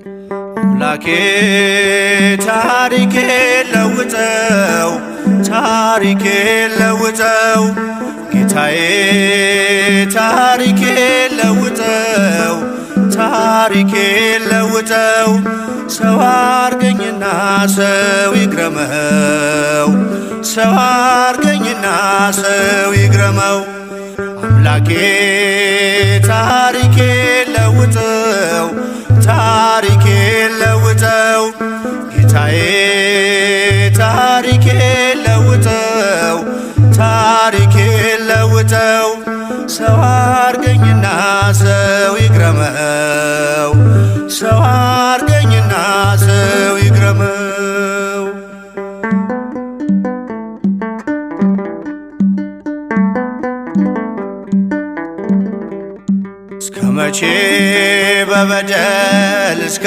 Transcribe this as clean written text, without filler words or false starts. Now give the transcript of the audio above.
አምላኬ ታሪኬ ለውጠው፣ ታሪኬ ለውጠው፣ ጌታዬ ታሪኬ ለውጠው፣ ታሪኬ ለውጠው፣ ሰው አርገኝና ሰው ይግረመው፣ ሰው አርገኝና ሰው ይግረመው። አምላኬ ታሪኬ ለውጠው፣ ታሪኬ ለውጠው፣ ጌታዬ ታሪኬ ለውጠው፣ ታሪኬ ለውጠው፣ ሰው አርገኝና ሰው ይግረመው፣ ሰው አርገኝና ሰው ይግረመው። እስከ መቼ በበደል እስከ